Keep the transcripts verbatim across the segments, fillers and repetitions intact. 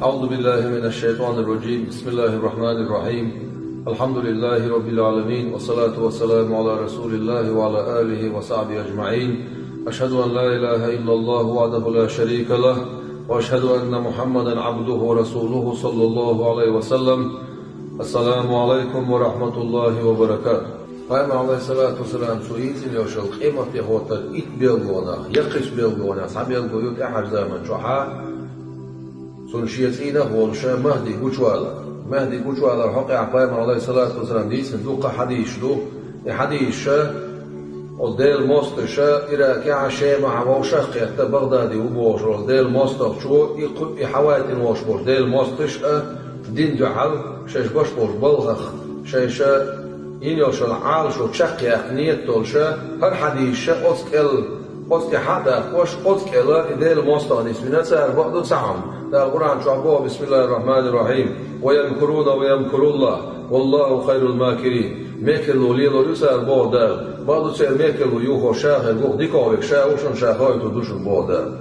أعوذ بالله من الشيطان الرجيم. بسم الله الرحمن الرحيم. الحمد لله رب العالمين، والصلاة والسلام على رسول الله وعلى آله وصحبه أجمعين. أشهد أن لا إله إلا الله وحده لا شريك له، وأشهد أن محمدا عبده ورسوله صلى الله عليه وسلم. السلام عليكم ورحمة الله وبركاته. Пайхамар, алейхиссалату вассалам, цо йийцина йолуш йолу къематде хӀоттар итт белгалонах, яккхийчу белгалонех цхьа белгало ю тӀаьхьарчу заман чохьа. Цунна шен цӀийнах а волуша Махди гучувалар. Махди гучувалар хьокъехь Пайхамар, алейхиссалату вассалам, дийцина дуккха хьадисаш ду. И хьадисаша, оцу Делан мостагӀаша Иракехь а, Шемахь а вовшах а кхетта, Багъдади ву бохуш волу Делан мостагӀчо, и кху-, и хьавайтина волуш болуш Делан мостагӀаш а, дин дуьхьал шайша баш болчу балхах, шайша йина йолуш йолу Ӏалашо чекхъяккха нийят долуша, хӀара хьадисаша оцу кӀел, оцу тӀе хьа а даккхош, оцу кӀела и Делан мостагӀа нисвина цара, бакъду, цхьа хӀума. Дала Къуръан чохь боху: «Бисмиллахир-рахманир-рахим. Ва ямкуруна ва ямкуруллах, валлаху хайрул макирин». Мекарло лелор ю цара, боху Дала. Бакъду, церан мекарло юхо ша хир ву, дика верг ша ву шуна, ша хоуьйтур ду шуна, боху Дала.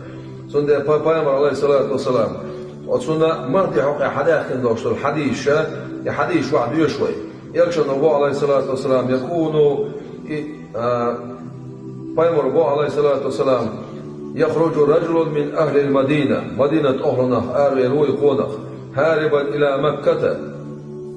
Цундела пай-, Пайхамар, алейхиссалату вассалам, оцунна Махди хьокъехь хьадаьхкина долуш долу хьадисаша, и хьадисаш ваха доьшу вай. Элчано боху, алейхиссалату вассалам, якуну, и, а, Пайхамаро боху, алейхиссалату вассалам: «Яхруджу раджулун мин ахлил Мадина». Мадинат охлунах аравер ву и къонах. «Харибан ила Макката».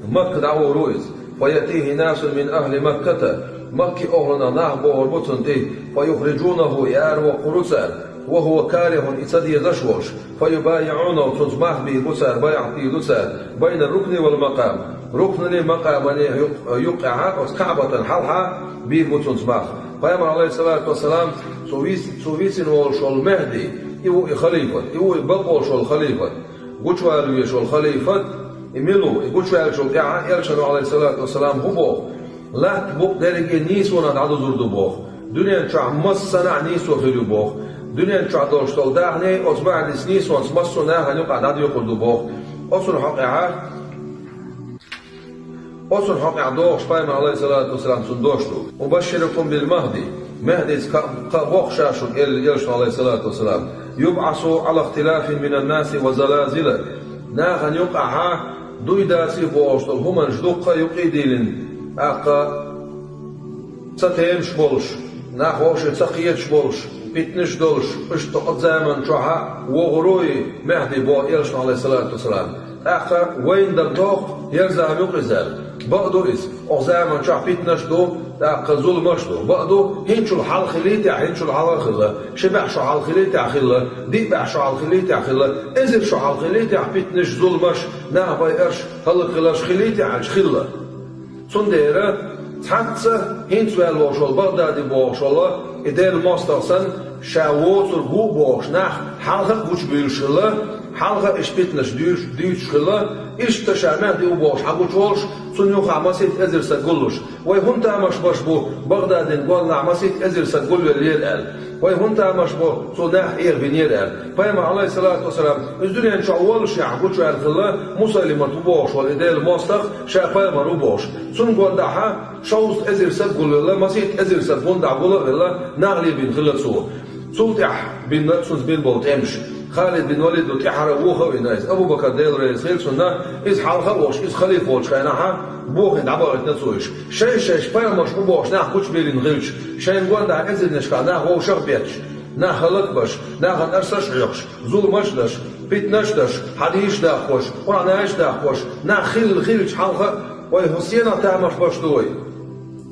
Макка дӀагӀур ву иза. «Фа ятихи насун мин ахли Макката». Макки охлунах нах бохур бу цунна тӀе. «Фа юхрижунаху», и аравоккхур ву цара. «Ва хува карихун», и ца дезаш волуш. «Фа юбайиунаху», цунца мах бийр бу цара, байӀат дийр ду цара. «Байна рукни вал макъам». Рукнане, макъамане юкъ-, юккъехьа, оцу Каъбатан хьалха бийр бу цунца мах. Пайхамар, алейхиссалату вассалам, цо вийц-, цо вийцина волуш волу Мехди, и ву и халифат, и ву и бакъ волуш волу халифат. Гучувала везаш волу халифат, и мила ву, и гучуваьллачул тӀаьхьа Элчано, алейхиссалату вассалам, хӀун боху? Латта букъ дерриге нийсонах дӀадузур ду боху. Дуьнен чохь массанхьа нийсо хир ю боху. Дуьнен чохь долуш долу дахне оцу Мехдис нийсонца массо а нахана юкъахь дӀадоькъур ду боху. Оцунна хьокъехьа Оцунна хьокъехь дохуш Пайхамар, алейхиссалату вассалам, цунна дош ду: «Убашширукум бил Махди». Мехдица кхаъ, кхаъ боху ша шуна, элира Элчано, алейхиссалату вассалам. «Юбъасу ала ихтилафин минан наси ва залазила». Нахана юкъахьа дуй даций бохуш долу хӀуманаш дуккха а юкъа а дийлина, тӀаккха ца темаш болуш, нах вовшийн ца кхеташ болуш, питнаш долуш, иштта оцу заман чохьа вогӀур ву и Мехди боху Элчано, алейхиссалату вассалам. ТӀаккха вайна дан доху, хӀара зама юкъа иза аьлла. Бакъ ду иза, оцу заман чохь питнаш ду, тӀаккха зуламаш ду. Бакъ ду, хӀинцачул хьалха хилийтехь, хӀинцачул хьалха хилла, ши бӀе шо хьалха хилийтехь хилла, диъ бӀе шо хьалха хилийтехь хилла, эзар шо хьалха хилийтехь питнаш, зуламаш, нах байарш, хӀаллакьхиларш хилийтехь аьлча хилла. Цундела цхьацца хӀинца ваьлла волуш волу Багъдади бохуш волу и Делан мостагӀа санна, ша воцург ву а бохуш, нах хьалха а гучубуьйлуш хилла, хьалха а иштта питнаш дуьйш-, дуьйцуш хилла, иштта ша Мехди ву бохуш хьагучуволуш, цунна юххехь масийтта эзар саг гуллуш. Вай хӀунда тамаш беш бу, Багъдадин гонахь масийтта эзар саг гулвеллера аьлла? Вай хӀунда тамаш бу, цо нах эгӀабинера аьлла? Пайхамар, алейхиссалату вассалам, иза дуьнен чохь воллушехь гучуваьлла хилла Мусайлимат ву бохуш волу и Делан мостагӀа, ша пайхамар ву бохуш. Цунна гондахьа шовзткъа эзар саг гулвелла, масийтта эзар саг гундахь гула а велла, нах лебина хилла цо. Цул тӀаьхьа бина цунца бина болу тӀемаш. Халид бин Валид ду тӀаьхьара вуха а вина иза. Абу-Бакар, Дела реза хила цунна, иза хьалха а волуш, иза халифа волчу хенахьа, бохийна дӀабахийтина цо уьш. Шай-шайша пайхамарш бу бохуш нах гучубиллина хилча, шайна гондахьа эзарнашкахь нах вовшах а бетташ, нах хӀаллакбеш, нахана арсаш а хьоькхуш, зуламаш а деш, питнаш а деш, хьадисаш а даккхош, Къуръан аяташ а даккхош, нах хилла хилча хьалха а, вай хӀун сенах тамаш беш ду вай?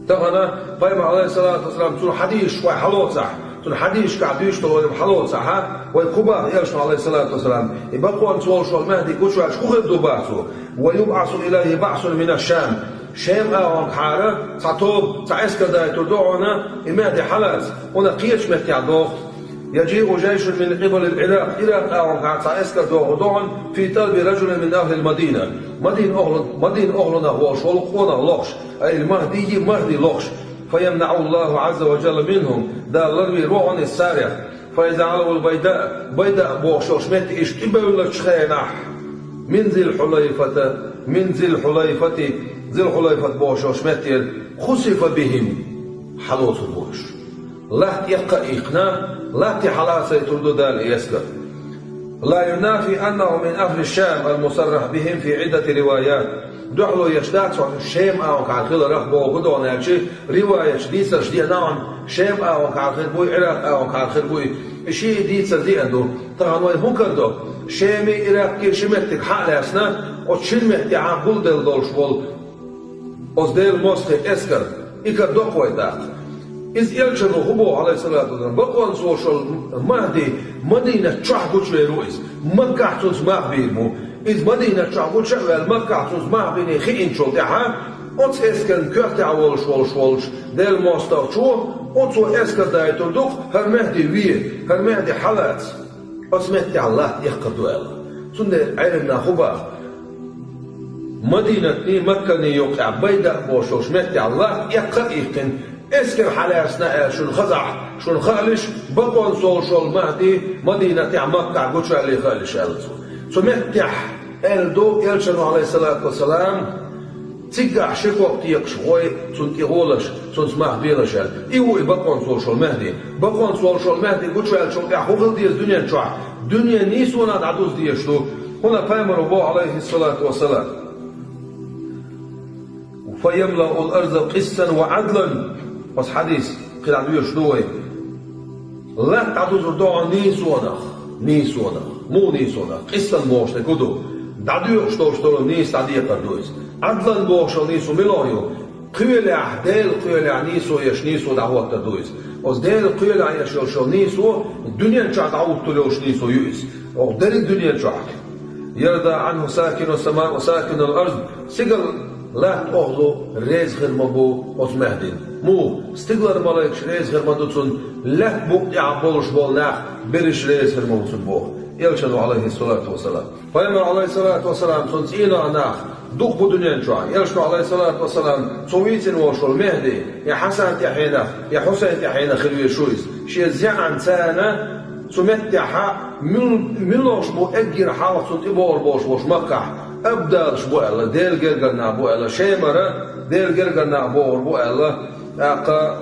Тахана Пайхамар, алейхиссалату вассалам, цуьнан хьадисаш вай хьалоцахь, цуьнан хьадисашкахь дуьйцуш долу вай хьалоцахьа, вай кху баха Элчано, алейхиссалату вассалам, и бакъонца волуш волу Мехди гучуваьлча хӀун хир ду баха цо? «Ва юбъасу илайхи баъсун мина Шам». Шем агӀонгахьара цхьа тоба, цхьа эскар дайтур ду хьуна, и Мехди хьалаца, хьуна кхечу меттехь доху. «Яджиу жайшун мин къибалил Ӏиракъ». Иракъ агӀонгахьара цхьа эскар дохур ду хьуна, «фи талби раджулин мин ахлил Мадина». Мадина охлу-, Мадина охлунах волуш волу къонах лохуш, ай, ил-Махди, Махди лохуш. «Фаямнаъу Аллаху Ӏазза ва Джалла минхум». Дала ларвийр ву хьуна иза царех. «Фа иза Ӏалавул Байда», Байда бохуш йолуш метте иштта тӀебевллачу хенахь, «мин Зил-Хьулайфата, мин Зил-Хьулайфати», Зил-Хьулайфат бохуш йолуш меттера, «хусифа бихим», хьалоцур бу уьш. Латта эккха а иккхина, латте хьалацайтур ду Дала и эскар. لا ينافي أنه من أهل الشام المصرح بهم في عدة روايات. Дуьхьало еш дац хьуна Шема агӀончара хиларах боху дона аьлча, риваяташ дийцарш деана хьуна, Шема агӀончара хир буй, Ӏиракъ агӀончара хир буй, и шиъ дийцар деана ду. Тахана вай хӀун карадо? Шемий, Ӏиракъий ши меттиг хьа а лаьцна, оцу шина меттехь гулделла долуш волу оцу Делан мостагӀийн эскар, и карадо-кх вай тӀаккха. Иза элчано хӀун боху, Ӏалайхиссалату вассалам, бакъонца волуш волу МахӀди Мадинат чохь гучувер ву иза. Маккахь цуьнца мах бийр бу. Иза Мадинат чохь гуча а ваьлла, Маккахь цуьнца мах биний хиъначул тӀаьхьа, оцу эскарна коьртехь волуш волуш волчу Делан мостагӀчо оцо эскар дайтур ду-кх, хӀара МахӀди ве, хӀара МахӀди хьалаца. Оцу меттехь латта эккхар ду аьлла. Цундела Ӏеламнаха хӀун боху? Мадинатний, Макканий юккъехь Байда а бохуш йолчу меттехь латта эккха а иккхина, эскар хьалаьцна аьлла шуна хазахь, шуна хаалаш, бакъонца волуш волу МахӀди Мадинатехь, Маккахь гучуваьллий хаалаш аьлла цо. Цу меттехь аьлла ду элчано, Ӏалайхиссалату вассалам, циггахь ши ког текхаш гӀой цунна тӀе гӀолаш, цуьнца мах белаш аьлла. И ву и бакъонца волуш волу МахӀди. Бакъонца волуш волу МахӀди гучуваьллачул тӀаьхьа хӀун хила деза дуьнен чохь? Дуьне нийсонах дӀадуза дезаш ду. ХӀунда пайхамаро боху, Ӏалайхиссалату вассалам: «فيملأ الأرض قسطا وعدلا». Оцу хьадис кхин дӀа доьшуш ду вай. Латта дӀадузур ду хьуна нийсонах, нийсонах. Муха нийсонах? Къистан бохуш дерг хӀун ду? ДӀадоьдуш долуш долу нийса дӀадекхар ду иза. Ӏадлан бохуш йолу нийсо мила ю? Кхелехь, Делан кхелехь нийсо еш, нийсо дӀахӀоттар ду иза. Оцу Делан кхелехь еш йолуш йолу нийсо дуьнен чохь дӀахӀуттур йолуш нийсо ю иза. Оха дерриг дуьнен чохь. «يرضى عنه ساكن السماء وساكن الأرض». Стигал, латта, охьалу реза хир ма бу оцу МахӀдина. Муха? Стигалара малайкаш реза хир ма ду цунна, лаьтта букъа тӀехь болуш болу нах берриш реза хир ма бу цунна боху элчано, Ӏалайхиссалату вассалам. Пайхамар, Ӏалайхиссалату вассалам, цунна цӀийнах нах дукха бу дуьнен чохь. Элчано, Ӏалайхиссалату вассалам, цо вийцина волуш волу МахӀди, я Хьасан тӀаьхьенах, я Хьусайн тӀаьхьенах хир везаш ву иза. Шен зеӀан царна цу меттехь мил-, муьлш бу эггара хьалха цунна тӀебогӀур болуш болуш Маккахь абдалаш бу аьлла, Делан гергара нах бу аьлла, Шемара Делан гергара нах богӀур бу аьлла, тӀаккха,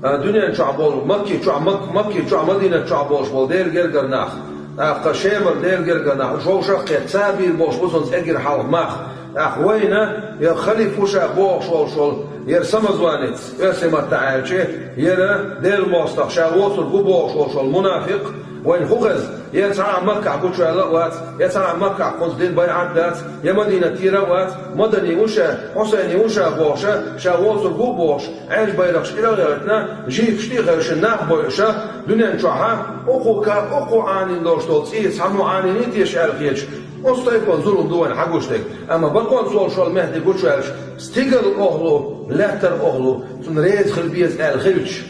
а, дуьнен чохь болу, Макки чохь, Мак-, Макки чохь, Мадинат чохь болуш болу Делан гергара нах, тӀаккха Шемара Делан гергара нах, уьш вовшах а кхетта, цара бийр болуш бу цунца эггара хьалха мах. ТӀаккха вайна, я халифа ву ша бохуш волуш волу, яра самозванец, оьрсийн маттахь аьлча, яра Делан мостагӀа ша воцург ву бохуш волуш волу мунафикъ, вайна хӀун хеза? Я цхьа а Маккахь гучуваьлла а вац, я цхьа а Маккахь кхунца дина байӀат а дац, я Мадинатера а вац, Мадани ву ша, Хьусайни ву ша бохуша, ша воцург ву бохуш, Ӏаьржа байракхаш кӀира а гӀевттина, жийкаш тӀе а хевшина, нах бойуша, дуьнен чохьа, укху ка-, укху Ӏанийна долуш долу цӀий цхьаммо Ӏанийний теша аьлла хеташ, оцу тайпана зулам ду вайна хьагуш дерг. Амма бакъонца волуш волу МахӀди гучуваьлча, стигала охьалу, лаьттара охьалу, цунна реза хила беза аьлла хилча,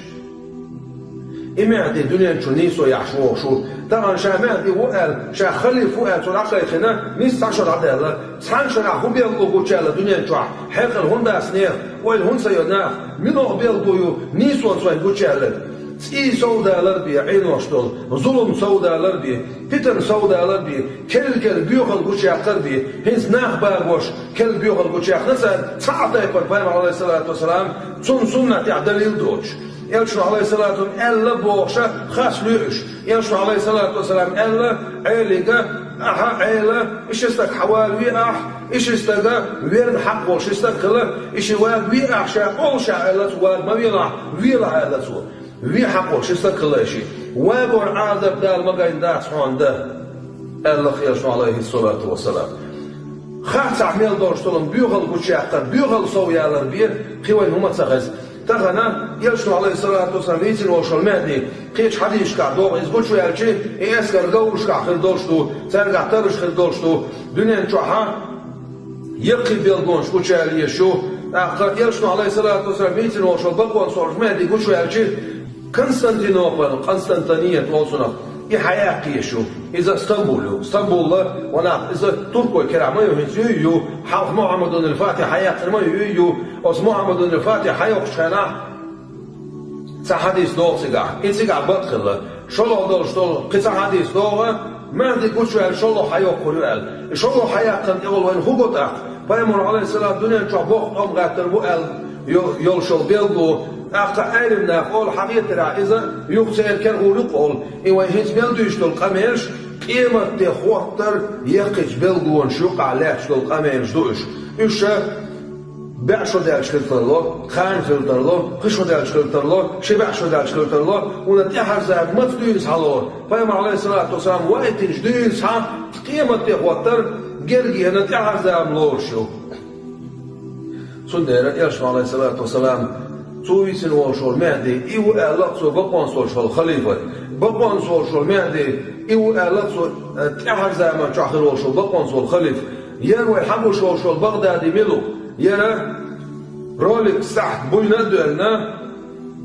и МахӀди дуьнен чу нийсо яхьаш вогӀуш ву. Тахана ша МахӀди ву аьлла, ша халифа ву аьлла, цо дӀакхайкхина, нийсса цхьа шо дӀадаьлла. Цхьана шарахь хӀун белгало гучуяьлла дуьнен чохь? Хьекъал хӀунда дац нехан? Ойла хӀунда ца йо наха? Мила белгало ю нийсонца вайна гучуяьлларг? ЦӀий совдалар бен, Ӏенош долу, зулам совдалар бен, питана совдалар бен, керла-керла боьхалла гучуяккхар бен, хӀинца нах багош керла боьхалла гучуяьккхина цара, цхьа а тайпана пайхамар, Ӏалайхиссалату вассалам, цунна суннатехь далил доцуш. Элчано, Ӏалайхиссалату вассалам, аьлла бохуша хас лоьуш. Элчано, Ӏалайхиссалату вассалам, аьлла Ӏелига: «Ахьа, Ӏела, и ши стаг хьан вала ве ахь, и ши стага верна хьакъ волу ши стаг хила, и ши вага ве ахь ша, олу ша», аьлла цо, «вага ма велахь, велахь», аьлла цо. «Ве хьакъ волу ши стаг хила и ши. Вагор Ӏазап Дала ма гайна дац хьуна дан», аьлла Элчано, Ӏалайхиссалату вассалам. Харцахь мел долуш долу боьхалла гучуяккхар, боьхалла совъялар бен, кхин вайна хӀума ца хеза. Тахана Элчано, Ӏалайхиссалату вассалам, вийцина волуш волу МахӀди, кхечу хьадисашкахь догӀу иза гучуваьлча, и эскар говрашкахь хир долуш ду, цаьргахь тарраш хир долуш ду, дуьнен чохьа яккхий белгалонаш гучуяла езаш ю. ТӀаккха Элчано, Ӏалайхиссалату вассалам, вийцина волуш волу бакъонца волуш МахӀди гучуваьлча, Константинополь, Константиният олу цунах, и хьаяккха езаш ю. Иза Стамбул ю. Стамбул а, ванах, иза туркой керахь ма ю, хӀинца юй ю, хьалха Мухьаммадун аль-Фатихь хьаяьккхина ма юй ю. Оцу Мухьаммадун аль-Фатихь хьайоккхучу хенахь, цхьа хьадис догӀу цигахь. И цигахь бакъ хилла. ШолгӀа долуш долу кхин цхьа хьадис догӀу, МахӀди гучуваьлла шолгӀа хьайоккхур ю аьлла. И шолгӀа хьаяьккхина тӀехула вайна хӀун го тӀаккха? Пайхамар, Ӏалайхиссалам, дуьнен чохь боккха тӀом гӀаттар бу аьлла йо-, йолуш йолу белгало, тӀаккха Ӏелам наха олу, хьан хетарехь, иза юха церан кергахь ю-кх олу. И вай хӀинца мел дуьйцуш долу къамелаш, Къематде хӀоттар яккхийчу белгалонаш юкъахь лаьтташ долу къамелаш ду уьш. Уьш ша бӀе шо даьлча хила тарло, кхана хила тарло, пхи шо даьлча хила тарло, ши бӀе шо даьлча хила тарло, хӀунда тӀаьхьарчу заманан маца дуьйна схьалора. Пайхамар, Ӏалайхиссалату вассалам, ваийтинчу дуьйна схьа къематде хӀоттар гергахь тӀаьхьарчу заманан лоруш ю. Цундела Элчано, Ӏалайхиссалату вассалам, цо вийцина волуш волу Мехьди, и ву аьлла, цо бакъонца волуш волу халифа. Бакъонца волуш волу Мехьди, и ву аьлла, цо, э, тӀаьхьарчу заманан чохь хир волуш волу бакъонца волу халифа. Яра вай хьагуш волуш волу Багъдади мила ву? Яра ролик сахьт буйна а доьллина,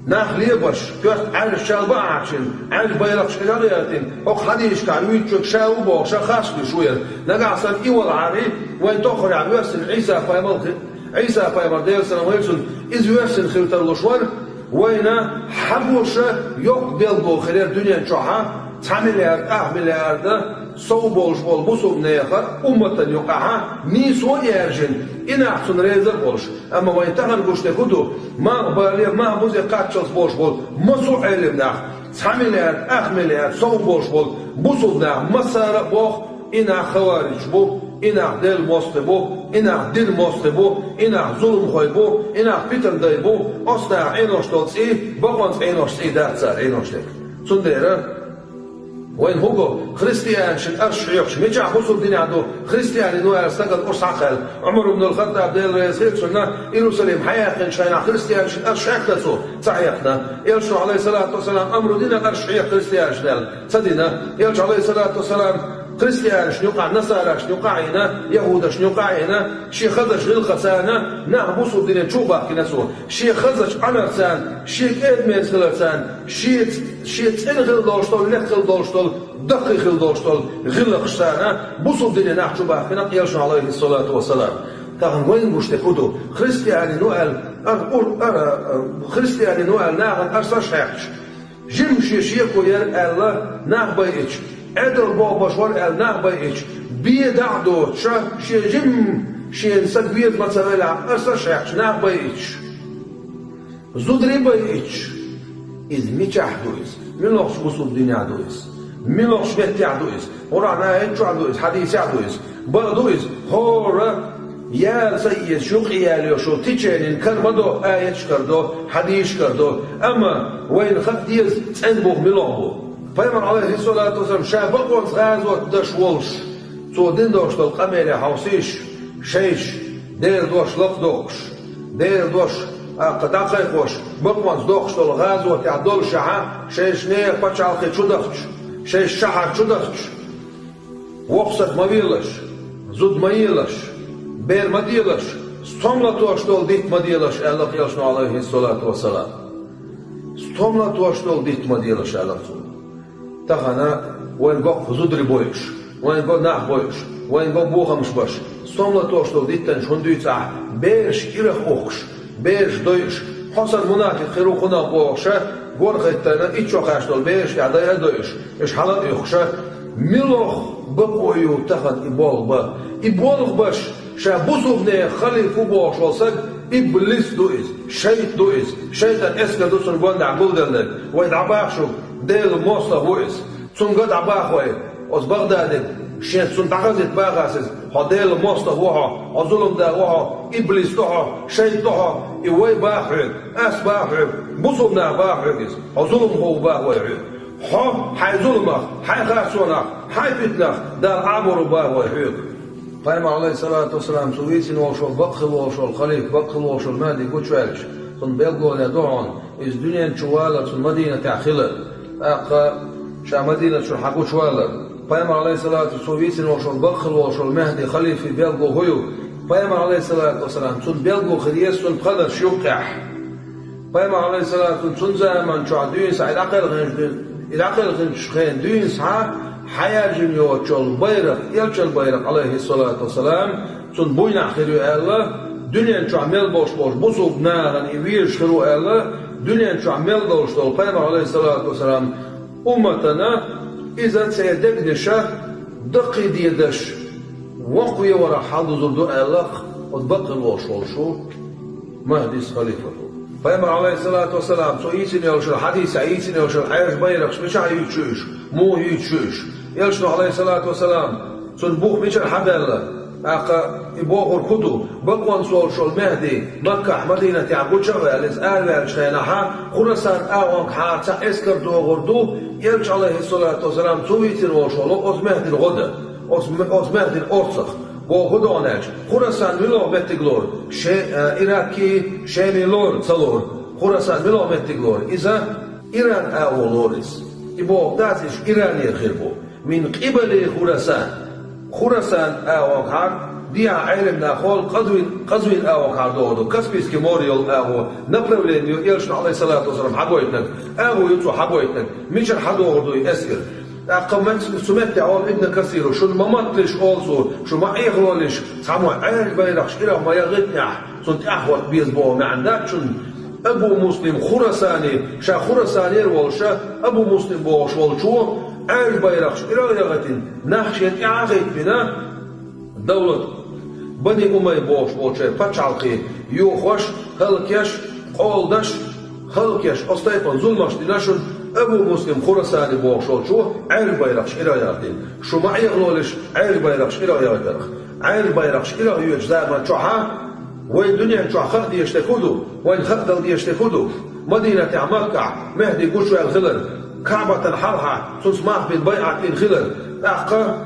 нах лебаш, коьрта Ӏаьржа чалба а Ӏачийна, Ӏаьржа байракхаш хьалха а яьлла, хӀокху хьадисашкахь вуьйцучуьнга ша ву бохуш, ша харцдеш ву яра. Нагахь санна и валахьара, вайн тоххарехь воьссина Ӏийса пайхамар хи-, Ӏийса пайхамар, Делан салам хуьлда цунна, иза воьссина хила тарлуш вара, вайна хьагуш йоккха белгало хир яра дуьнен чохь, цхьа миллиард, ах миллиард сов болуш болу бусулба нехан умматана юкъахь нийсо а яьржина, и нах цунна реза а болуш. Амма вайн тахана гуш дерг хӀун ду? Малхбале, малхбузе кхаччалц болуш болу массо а Ӏелам нах, цхьа миллиард, ах миллиард сов болуш болу бусулба нах массара а боху, и нах хаварижаш бу, и нах Делан мостагӀий бу, и нах динан мостагӀий бу, и нах зуламхой бу, и нах питан дай бу, оцу наха Ӏенош долу цӀий, бакъонца Ӏенош цӀий дац цара Ӏенош дерг. Цундела вайн хӀун го, христианашна арш хьоькхуш, мичахь бусулба динехь ду, христианин ву аьлла стагана урс схьакхаьлла. Ӏумар ибн ал-Хаттаб, Дела реза хилла цунна, Иерусалим схьаяьккхинчу хенахь христианашна арш хьаькхна цо? Ца хьаькхна. Элчано, Ӏалайхиссалату вассалам, амру дина арш хьекха христианашна аьлла? Ца дина. Элча, Ӏалайхиссалату вассалам, христианашна юкъахь, насарашна юкъахь а йина, яхӀудашна юкъахь а йина, шен хазачу гӀиллакхаца нах бусулба дине чу а бахкина цо. Шен хазачу Ӏамалца, шен кӀеда-мерза хиларца, шен, шен цӀена хила долуш долу, лекха хила долуш долу, даккхий хила долуш долу гӀиллакхашца бусулба дине нах чу бахкина Элчано, Ӏалайхиссалату вассалам. Тахана вайна гуш дерг хӀун ду? Христианин ву аьлла, ар-, ур-, ара, а, христианин ву аьлла нахана арш хьаькхча, жимма шен шеко яра аьлла нах байича, Ӏедал бохбаш вара аьлла нах байича, бен дӀа а доцуш, шен жимма шена са беза ма ца велахь, арш хьаькхча нах байича, зударий байича, иза мичахь ду иза? Муьлхачу бусулба динехь ду иза? Муьлхачу меттехь ду иза? Къуръан аят чохь ду иза, хьадисехь ду иза? Бакъ ду иза? ХӀора яла ца езаш юкъа яьлла йолу теченин кара ма до, аяташ кара до, хьадисаш кара до. Амма вайна хаа деза цӀена бух муьлха бу. Пайхамар, Ӏалайхиссалату вассалам, ша бакъонца гӀазот деш волуш, цо дина долуш долу къамеле хьовсийша, шайша Делан дош лакхадоккхуш, Делан дош, а, кха дӀакхайкхош, бакъонца доккхуш долу гӀазотехь доллушехь, шайша нехан пачхьалкхе чу дахча, шайша шахьар чу дахча, воккха стаг ма велаш, зуда ма елаш, бер ма делаш, стом латош долу дитт ма делаш, аьлла Элчано, Ӏалайхиссалату вассалам. Стом латош долу дитт ма делаш, аьлла цо. Тахана вайн го зударий бойуш, вайн го нах бойуш, вайн го бохамаш беш, стом латош долу диттанаш хӀунда дуьйцу ахь, бераш ирах ухкуш, бераш дойуш, хьо санна мунафикъ хир ву кхунах бохуш, гор хӀиттарна итт шо кхаьчна долу бераш тӀехь дай а дойуш, уьш хьала а оьхуш, муьлха бакъо ю тахана и болх бан? И болх беш, ша бусулба нехан халифа ву бохуш волу стаг, иблис ду иза, шайтӀа ду иза, шайтӀан эскар ду цунна гондахь гулделларг. Вай дӀабаха шуьга, Делан мостагӀа ву иза. Цунга дӀабаха вай, оцу Багъдадига, шен цунна дӀахазийта баха ас иза, хьо Делан мостагӀа ву хьо, хьо зулам да ву хьо, иблис ду хьо, шайтӀа ду хьо, и вай баха хьоьга, ас баха хьоьга, бусулба наха баха хьоьга иза, хьо зуламхо ву баха вай хьоьга. Хьо, хьайн зуламах, хьайн харцонах, хьайн питанах Дала Ӏамор ву баха вай хьоьга. Пайхамар, Ӏалайхиссалату вассалам, цо вийцина волуш волу бакъ хила волуш волу халифа, бакъ хила волуш волу Мехьди гучуваьлча, цунна белгалонехь ду хьуна, иза дуьнен чу валар цунна Мадинатехь хилар, тӀаккха ша Мадинат чуьра хьагучувалар. Пайхамар, Ӏалайхиссалату, цо вийцина волуш волу бакъ хила волуш волу Мехьди халифин белгало хӀун ю? Пайхамар, Ӏалайхиссалату вассалам, цунна белгало хир еза цунна пханарш юккъехь. Пайхамар, Ӏалайхиссалату, цуьнан заман чохь дуьйна схьа и дӀакхелхинчу дуьйна, и дӀакхелхинчу хенахь дуьйна схьа хьаяьржина йоцуш йолу байракх, элчан байракх, Ӏалайхиссалату вассалам, цунна буйнахь хир ю аьлла, дуьнен чохь мел болуш болчу бусулба нахана и везаш хир ву аьлла, дуьнен чохь мел долуш долу Пайхамар, Ӏалайхиссалату вассалам, умматана иза церан дегнашка даккхийдеш, воккхаве варах хьалдузур ду аьлла, оцу бакъ хила волуш волуш ву Махьдис халифа. Пайхамар, Ӏалайхиссалату вассалам, цо йийцина йолчу хьадисехь йийцина йолчу Ӏаьржа байракхаш мичахь юьйцуш ю уьш? Муха юьйцуш ю уьш? Элчано, Ӏалайхиссалату вассалам, цунна бух мичара хьабаьлла, тӀаккха и бохург хӀун ду, бакъонца волуш волу Мехди Маккахь, Мадинатехь гуча а ваьлла, иза араваьллачу хенахь, Хурасан агӀонгахьара цхьа эскар догӀур ду, Элча, Ӏалайхиссалату вассалам, цо вийцина волуш волу оцу Мехдин гӀо дан, оцу, оцу Мехдин орцах. Боху хӀун ду аьлча, Хурасан муьлха меттиг лору, ше-, а, Ираккий, Шемий лору, ца лору. Хурасан муьлха меттиг лору, иза Иран агӀо лору иза. И боху дац, иза Иранера хир бу. Мин къибали Хурасан. Хурасан агӀонгахьара, дехьа Ӏелам нах олу, Къазвин, Къазвин агӀонгахьара догӀу ду. Каспийский море йолу агӀо, направление ю Элчано, Ӏалайхиссалату вассалам, хьагойтинарг. АгӀо ю цо хьагойтинарг. Мичара хьадогӀур ду и эскар? ТӀаккха мет-, цу меттехь олу Ибн Касира, шуна ма матталаш олу цо, шу ма Ӏехалолаш, цхьаммо Ӏаьржа байракхаш ирахь ма яхийтинехь, цунна тӀаьхьахӀотта беза боху маьӀна дац шуна. Абу Муслим Хурасани, ша Хурасанера волуша, Абу Муслим бохуш волчо, Ӏаьржа байракхаш ирахь яхийтина, нах шен тӀаьхьа а хӀиттабина, Давлат Бани Умайя бохуш болчеран пачхьалкхе йохош, хӀаллакъеш, къоладеш, хӀаллакъеш, оцу тайпана зуламаш дина шуна, Абу Муслим Хурасани бохуш волчо Ӏаьржа байракхаш ирахь яхийтина. Шу ма Ӏехалолаш Ӏаьржа байракхаш ирахь яхийтарх. Ӏаьржа байракхаш ирахь йоьдучу заман чохь а, вай дуьнен чохь хаа дезаш дерг хӀун ду, вайна хаа дала дезаш дерг хӀун ду? Мадинатехь, Маккахь Мехди гучуваьлла хилар, КаӀбатан хьалха цунца мах бина байӀат дина хилар, тӀаккха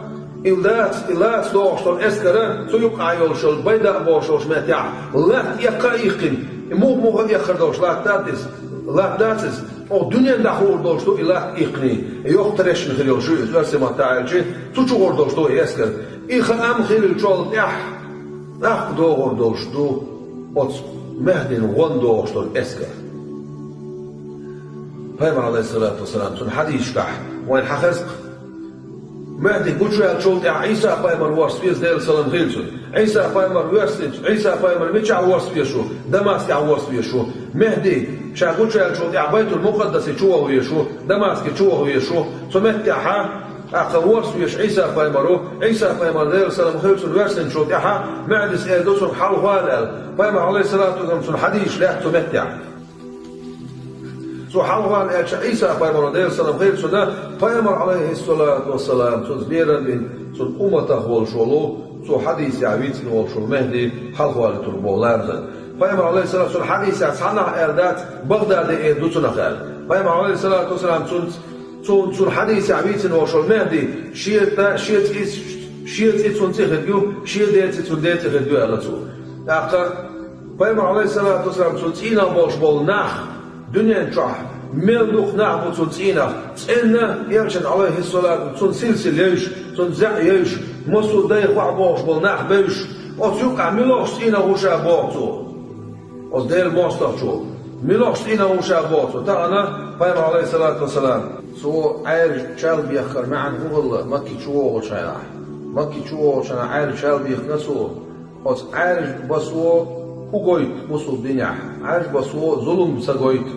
и лаца, и лаца догӀуш долу эскара, цу юкъахь йолуш йолу Байда бохуш йолчу меттехь латта эккха а иккхина, и муха-муха а эккхар долуш латта дац иза, латта дац иза. Оха дуьненна дӀахуур долуш ду и латта иккхина, и йоккха трешна хир йолуш ю иза, оьрсийн маттахь аьлча, цу чу гӀур долуш ду и эскар. И хаам хиллачул тӀаьхьа, тӀаккха догӀур долуш ду оцу Мехдин гӀо догӀуш долу эскар. Пайхамар, Ӏалайхиссалату вассалам, цуьнан хьадисашкахь вайна хьахеза-кх, Мехди гучуваьллачул тӀаьхьа Ӏийса-пайхамар воссавеза, Делан салам хила цунна. Ӏийса-пайхамар воьссинчу, Ӏийса-пайхамар мичахь воссавезаш ву? Дамаскехь воссавезаш ву. Мехди ша гучуваьллачул тӀаьхьа Байтул-Мукъаддасе чу ваха везаш ву, Дамаске чу ваха везаш ву. Цу меттехь а, тӀаккха воссавезаш Ӏийса-пайхамар ву. Ӏийса-пайхамар, Делан салам хила цунна, воьссинчул тӀаьхьа маьӀдас эр ду цунна: «Хьалхавала», – аьлла. Пайхамар, Ӏалайхиссалату вассалам, цунна хьадисаш лаьтта цу меттехь. Цо хьалхавала аьлча, Ӏийса-пайхамаро, Делан салам хила цунна, пайхамар, Ӏалайхиссалату вассалам, цунца лерам бина, цуьнан умматах волуш волу, цо хьадисехь вийцина волуш волу Мехди хьалхавалийтарх боху ламазан. Пайхамар, Ӏалайхиссалам, цуьнан хьадисехь цхьаннахьа аьлла дац, Багъдаде эр ду цунах аьлла. Пайхамар, Ӏалайхиссалату вассалам, цунца, цунна, цуьнан хьадисехь вийцина волуш волу Мехди шен цӀе, шен цӀе, шен цӀе цуьнан цӀе хир ю, шен ден цӀе цуьнан ден цӀе хир ю аьлла цо. ТӀаккха Пайхамар, Ӏалайхиссалату вассалам, цуьнан цӀийнах болуш болу нах, дуьнен чохь мел дукха нах бу цуьнан цӀийнах, цӀенна Элчан, Ӏалайхиссалату, цуьнан силсила евзаш, цуьнан зӀе евзаш, массо а дайх ваха бохуш болу нах бевзаш, оцу юкъахь муьлхачу цӀийнах ву ша боху цо. Оцу Делан мостагӀчо муьлхачу цӀийнах ву ша боху цо. Тахана Пайхамар, Ӏалайхиссалату вассалам, цо Ӏаьржа чалбехкаран маьӀна хӀун хилла Макке чу вогӀучу хенахь? Макке чу вогӀучу хенахь Ӏаьржа чалбехкина цо. Оцу Ӏаьржа басо хӀун гойту бусулба динехь? Ӏаьржа басо зулам ца гойту.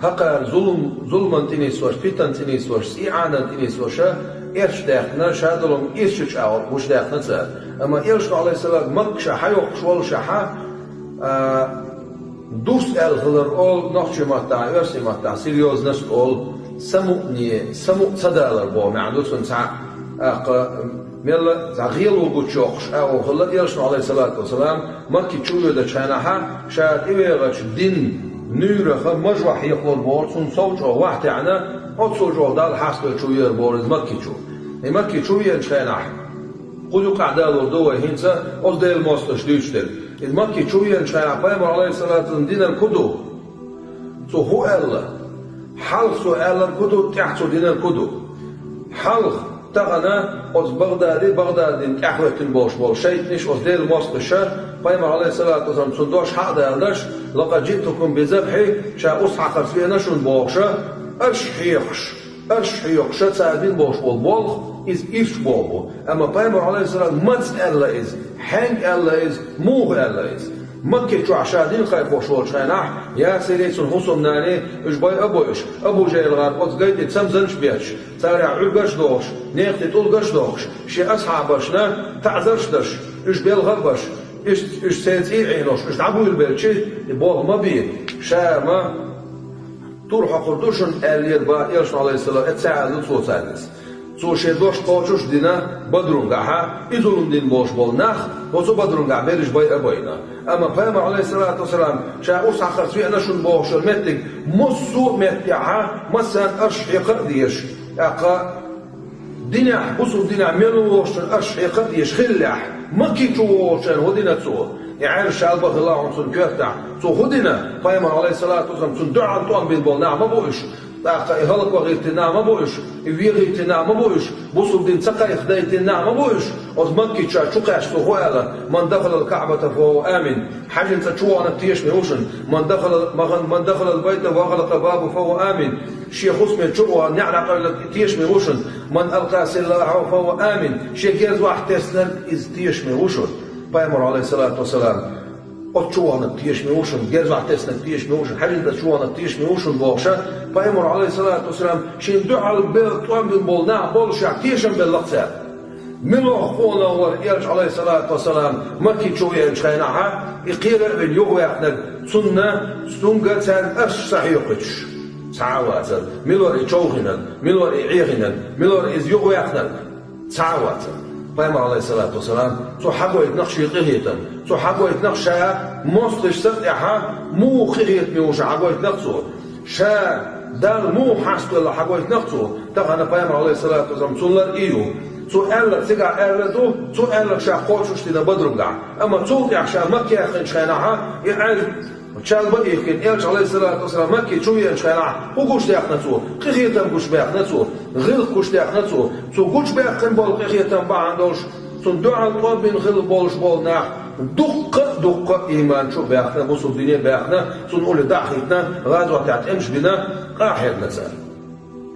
ХӀокхара зулам, зуламан тӀе нисвеш, питан тӀе нисвеш, цӀий Ӏанан тӀе нисвеш, эрча даьккхина, шадолу ирчачу агӀор гучудаьккхина цара. Амма Элчано, Ӏалайхиссалам, Макка ша хьайоккхуш воллушехь, а, дус аьлла хилар олу нохчийн маттахь, оьрсийн маттахь серьёзность олу, самукъане, самукъа ца далар боху маьӀна ду цуьнан цхьаъ. ТӀаккха мелла а цхьа гӀело гучуйоккхуш агӀо хилла Элчано, Ӏалайхиссалату вассалам, Макке чу воьдучу хенахь, ша тӀевегӀачу динан нуьйрах мажахь хьекхалур бохура, цунна сов чӀогӀа вахь таьӀна, оццул чӀогӀа Далла хьасталуш чу веара бохура иза Макке чу. И Макке чу веанчу хенахь, кху юкъахь далор ду вай хӀинца оцу Делан мостагӀаша дуьйцуш дерг. Иза Макке чу веанчу хенахь Пайхамар, Ӏалайхиссалату вассалам, динарг хӀун ду? Цо хӀун аьлла? Хьалха цо аьлларг хӀун ду, тӀаьхьа цо динарг хӀун ду? Хьалха, тахана оцу Багъдади, Багъдадина тӀаьхьахӀоьттина болуш болу шайтӀанаш, оцу Делан мостагӀаша Пайхамар, Ӏалайхиссалату вассалам, цунна дош хьа а даланаш, «Лакъад жиътукум би забхьи», ша урс хьакхарца веана шуна бохуша, аш хьехаш, аш хьехаш цара дина болуш болу болх, иза ирча болх бу. Амма Пайхамар, Ӏалайхиссалам, маца аьлла иза, хьаьнга аьлла иза, муха аьлла иза? Макке чохь ша дин кхайкхош волчу хенахь, Ясирий, цуьнан хӀусамнанний, уьш байа а бойуш, Абу ЖахӀил-гӀар оцу гай тӀе цамзанаш а бетташ, царех Ӏуьргаш а дохуш, некха тӀе тӀулгаш а дохуш, шен асхьабашна таӀзарш а деш, уьш белха а беш, уьш, уьш церан цӀий а Ӏенош, уьш дӀабуьйлабелча, и болх ма бе, ша ма тур хьокхур ду шуна аьллера боху Элчано, Ӏалайхиссалам, эццахь аьлла цо цаьрга иза. Цо шен дош кхочуш а дина Бадрунгахьа, и зулам дина болуш болу нах оцу Бадрунгахь берриш байа а байна. Амма Пайхамар, Ӏалайхиссалату вассалам, ша урс хьакхарца веана шуна бохуш йолу меттиг, массо а меттехьа, массарна арш хьекха а дезаш, тӀаккха динехь, бусул динехь мел волчунна арш хьекха а дезаш хиллехь, Макки чу вогӀучарна хӀун дина цо? И Ӏаьржа шалба хилла хьуна цунна коьртахь. Цо хӀун дина? Пайхамар, Ӏалайхиссалату вассалам, цунна дуьхьал тӀом бина болу нах ма бу уьш. ТӀаккха и хӀалаквахийтина нах ма бу уьш, и вехийтина нах ма бу уьш, бусул дин ца кхайкхадайтина нах ма бу уьш. Оцу Макки чу кхаьчча цо хӀун аьлла: «Ман дахалал Каъбата фа хӀува амин». Хьаьжин цӀа чу ваханарг тешаме ву шуна. «Ман дахалал, ман, ман дахалал байта ва гӀалакъа бабу фа хӀува амин». Шен хӀусаме чу а вахана, неӀ дӀакъевлинарг тешаме ву шуна. «Ман алкъа силахьаху фа хӀува амин». Шен герзахь теснарг иза тешаме ву шуна. Пайхамар, Ӏалайхиссалату вассалам, оцу чу ваханарг тешаме ву шуна, герзахь теснарг тешаме ву шуна, хьаьжин цӀа чу ваханарг тешаме ву шуна бохуша, Пайхамар, Ӏалайхиссалату вассалам, шена дуьхьал бе-, тӀом бина болу нах боллушехь тешам белла-кх цара. Мила къонах вара элча, Ӏалайхиссалату вассалам, Макки чу веанчу хенахьа, и кхера а вина юхаваьккхинарг, цунна, цуьнга царна арш ца хьекхуьйтуш? Цхьа а вацара. Мила вара и човхийнарг, мила вара и Ӏехийнарг, мила вара иза юхаваьккхинарг? Цхьа а вацара. Пайхамар, Ӏалайхиссалату вассалам, цо хьагойту-кх шен къинхетам. Цо хьагойту-кх ша мостагӀчу сарахь тӀехьа муха къинхетаме ву ша хьагойту-кх цо. Ша Далла муха хьаставелла хьагойту-кх цо. Тахана Пайхамар, Ӏалайхиссалату вассалам, цунна лар и ю. Цо аьлларг цигахь аьлла ду, цо аьлларг ша кхочуш дина Бадрунгахь. Амма цул тӀаьхьа ша Макка яьккхинчу хенахьа, и Ӏаьржа чалба а йихкина, элча, Ӏалайхиссалату вассалам, Макки чу веанчу хенахь, хӀун гучудаьккхина цо? Къинхетам гучубаьккхина цо, гӀиллакх гучудаьккхина цо. Цо гучубаьккхина болу къинхетам бахьана долуш, цунна дуьхьал тӀом бина хилла болуш болу нах дуккха а, дуккха а ийман чу а баьхна, бусул дине а баьхна, цунна уллехь дӀа а хӀиттина, гӀазотехь тӀемаш а бина, къа а хьегна цара.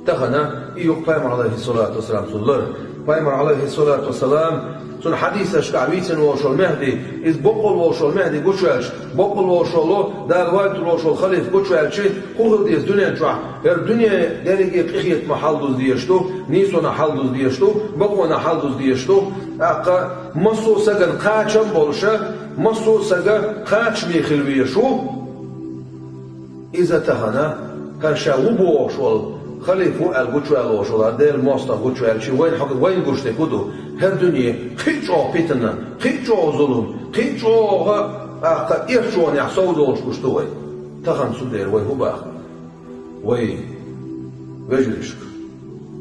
Тахана и ю-кх Пайхамар, Ӏалайхиссалату вассалам, цунна лар. Пайхамар, Ӏалайхиссалату вассалам, цунна хьадисашкахь вийцина волуш волу Мехди, иза бакъволуш волу Мехди гучуваьлча, бакъволуш волу, Дала вайтур волуш волу халифа гучуваьлча, хӀун хила деза дуьнен чохь? ХӀара дуьне дерриге къинхетамах хьалдуза дезаш ду, нийсонах хьалдуза дезаш ду, бакъонах хьалдуза дезаш ду. ТӀаккха массо а сагана кхачам а болуша, массо а сага кхачаме хила везаш ву. Иза тахана, хӀара ша ву бохуш волу халифа ву аьлла гучуваьлла волуш волу, Делан мостагӀа гучуваьлча, вайна хьо-, вайна гуш дерг хӀун ду? ХӀара дуьне кхин а чӀогӀа питана, кхин а чӀогӀа зулам, кхин а чӀогӀа, тӀаккха, эрчонехь совдолуш гуш ду вай. Тахана цундела вай хӀун боху? Вай, вежаршка,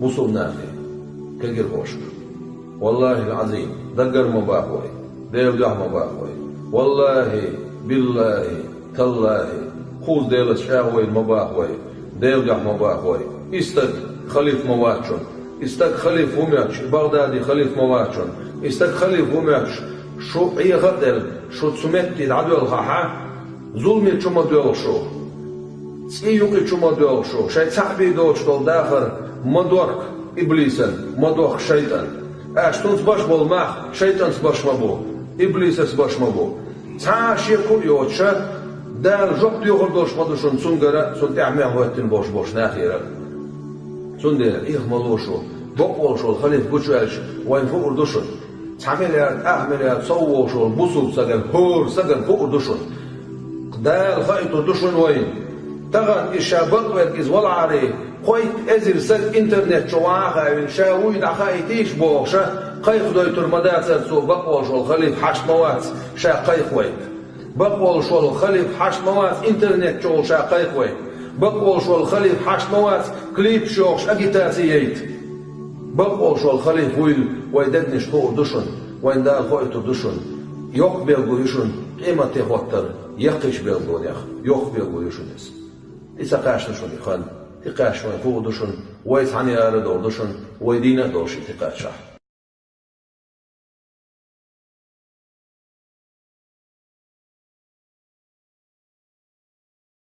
бусулнахе, кегирхошка, валлахӀил-Ӏазим, даггара ма боху вай, Делан дуьхьа ма боху вай. ВаллахӀи, биллахӀи, таллахӀи, кхузза Делаца чӀагӀо йина ма боху вай, Делан дуьхьа ма боху вай. И стаг халифа ма вац шуна. И стаг халифа ву моьттуш, и БагӀдади халифа ма вац шуна. И стаг халифа ву моьттуш, шу Ӏеха а делла, шу цу метте дӀадоьлхахьа, зуламе чу ма доьлху шу. ЦӀий юкъе чу ма доьлху шу, шайн цхьаъ бен доцуш долу дахар ма дохку иблисан, ма дохку шайтӀан. Аша цунца беш болу мах шайтӀанца беш ма бу, иблисаца беш ма бу. Цхьа а шеко а йоцуша, Дала жоп доьхур долуш ма ду шуна цуьнгара, цунна тӀехь мел хӀоьттина болуш болчу нахера. Цундела Ӏеха ма ло шу, бакъволуш волу халифа гучуваьлча, вайна хуур ду шуна. Цхьа миллиард, ах миллиард сов волуш волу бусулба сагана, хӀора сагана хуур ду шуна. Дала хаийтур ду шуна вайна. Тахана иза ша бакъверг иза валахьарий, кхойтта эзар саг интернет чу ваха а вина, ша вуй дӀахаийтийша бохуша, кхайкхадойтур ма дацара цо, бакъволуш волу халифа хьашт ма вац, ша кхайкха вайта. Бакъволуш волу халифа хьашт ма вац интернет чу волу ша кхайкха вайта. Бакъволуш волу халифа хьашт ма вац клипаш йохуш агитаци яйта. Бакъволуш волу халифа вуйла вайн дегнаш хуур ду шуна, вайна Дала хоуьйтур ду шуна. Йоккха белго ю шуна къематде хӀоттар, яккхийчу белгонех йоккха белго ю шуна иза. И ца кхаьчна шуна и хан, тӀекхаьчча вайн хуур ду шуна, вай цхьаьна яра а довр ду шуна, вай дийна а довр шуна тӀекхаьччахь.